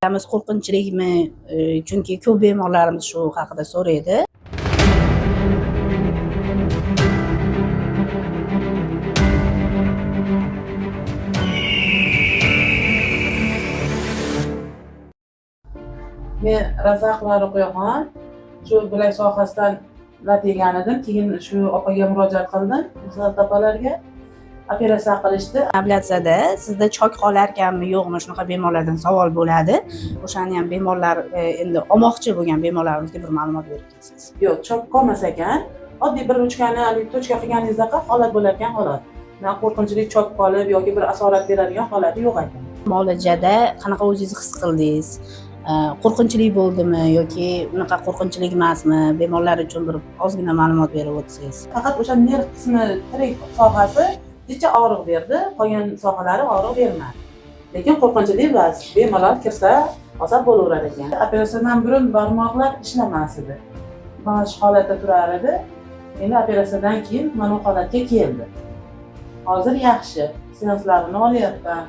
Amiz qo'rqinchlikmi? Chunki ko'p bemorlarimiz shu haqida so'raydi. Men Razaqova Ruqiyaxon, shu bilak sohasidan lat yegan edim. Keyin shu opaga murojaat qildim, Nusrat opalarga. Operatsiya qilishdi. Ablyatsiyada sizda chok qolarkanmi, yo'qmi, shunaqa bemorlardan savol bo'ladi. O'shani ham bemorlar endi olmoqchi bo'lgan bemorlarimizga bir ma'lumot berib ketsangiz. Yo'q, chok qolmas ekan. Oddiy bir ruchkani haligi tochka qilganingizdaqa holat bo'larkan xolos. Na qo'rqinchli chok qolib yoki bir asorat beradigan holati yo'q ekan. Muolajada qanaqa o'zingizni his qildingiz? Qo'rqinchli bo'ldimi yoki unaqa qo'rqinchli emasmi? Bemorlar uchun bir ozgina ma'lumot berib o'tsangiz. Faqat o'sha nerv qismi, tirik sohasi jicha og'riq berdi, qolgan sohalari og'riq bermadi. Lekin qo'rqinchli emas, bemalol kirsa olsa bo'laverar ekan. Operatsiyadan burun barmoqlar ishlamas edi. Mana shu holatda turar edi. Endi operatsiyadan keyin mana bu holatga keldi. Hozir yaxshi. Seanslarini olyapman.